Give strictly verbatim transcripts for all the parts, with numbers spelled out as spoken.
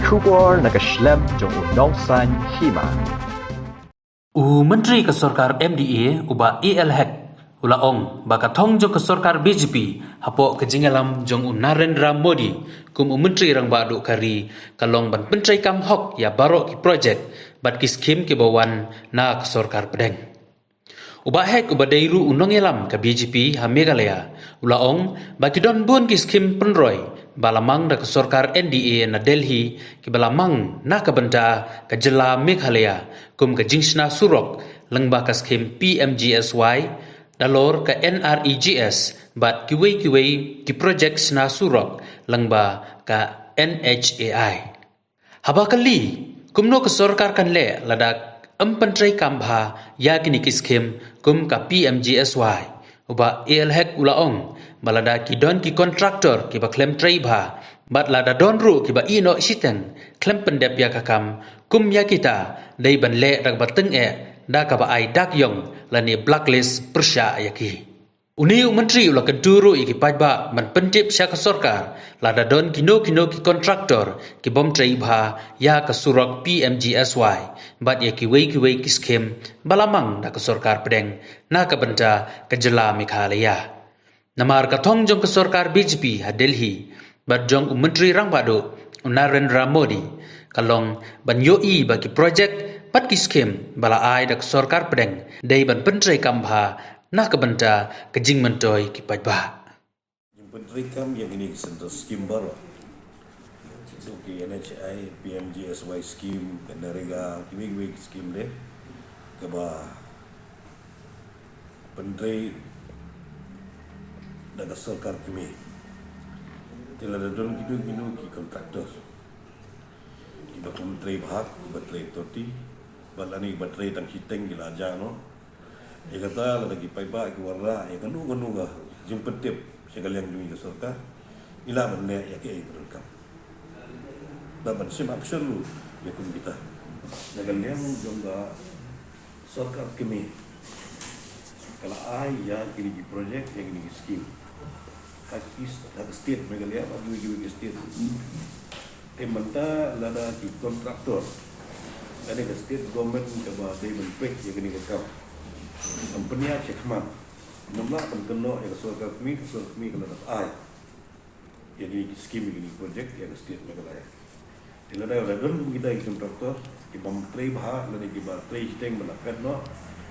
Khubor na ka shlem jong u nongsan hima. U Myntri ka Sorkar M D A, u Bah A L Hek, u la ong ba ka thong jong ka Sorkar B J P hapoh ka jingïalam jong u Narendra Modi kum u Myntri Rangbah Duh ka ri ka long ban pyntrei kam hok ïa baroh ki projek bad ki skim kiba wan na ka Sorkar Pdeng. U Bah Hek, uba dei ruh u nongïalam ka B J P ha Meghalaya, u la ong ba ki don bun ki skim pynroi ba la mang da ka Sorkar N D A na Delhi kiba la mang na ka bynta ka jylla Meghalaya, kum ka jingshna surok lyngba ka skim P M G S Y, dalor ka N R E G S bad kiwei kiwei ki projek shna surok lyngba ka N H A I. Haba kylli kumno ka sorkar kan leh lada ym pyntrei kam bha ïa kine ki skim kum ka P M G S Y, u Bah A L Hek u la ong ba lada ki don ki kontraktor kiba khlem trei bha bad lada don ruh kiba ïeh noh shiteng khlem pyndep ïa ka kam, kum ïa kita dei ban leh da kaba tyngeh, da kaba ai dak ïong lane blacklist pyrshah ïa ki. Une u Myntri u la kyntu ruh ïa ki paidbah ban pyntip sha ka sorkar lada don kino kino ki kontraktor ki bym trei bha ïa ka surok P M G S Y bad ïa kiwei kiwei ki skim ba la mang da ka Sorkar Pdeng na ka bynta ka jylla Meghalaya. Namar ka thong jong ka Sorkar B J P ha Delhi bad jong u Myntri Rangbah Duh, u Narendra Modi, ka long ban ïohi ba ki projek bad ki skim ba la ai da ka Sorkar Pdeng dei ban pyntrei kam bha na ka bynta ka jingmyntoi ki paidbah. Jingpyntrei kam ïa kine ki central skim baroh. Ki N H I, P M G S Y skim, ka NREGA, kiwei kiwei ki skim de kaba pyntrei da ka sorkar kmie. Te lada don kino kino ki kontraktor kiba khlem trei bha, kiba trei toti, bad lane kiba trei tang shiteng ki la jah noh. Ïa kata lada ki paidbah ki wanrah ïa kano kano ka jingpyntip sha ka liang jong ka sorkar, ngi lah ban leh ïa kiei ba donkam. Bad ban shim action ruh ïa kum kita. Na ka liang jong ka sorkar kmie ka la ai ïa kine ki projek, ïa kine ki skim ha ki, ha ka state Meghalaya bad kiwei kiwei ki state. Te mynta lada ki kontraktor lane ka state government kaba dei ban peit ïa kane ka kam kam pynïaid shakhmat, ngim lah ban kynnoh ïa ka sorkar kmie, ka sorkar kmie ka la dep ai ïa kine ki skim, ïa kine ki projek ïa ka state Meghalaya. Te lada, lada don kum kita ki kontraktor ki bym trei bha lane kiba trei shiteng ba la phet noh,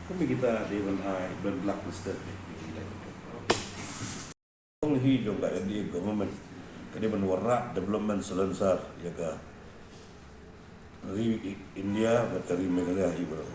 kum kita dei ban ai, ban blacklisted ïa kita ki kontraktor. Thong hi jong ka N D A government ka dei ban wanrah development salonsar ïa ka ri India bad ka ri Meghalaya hi baroh.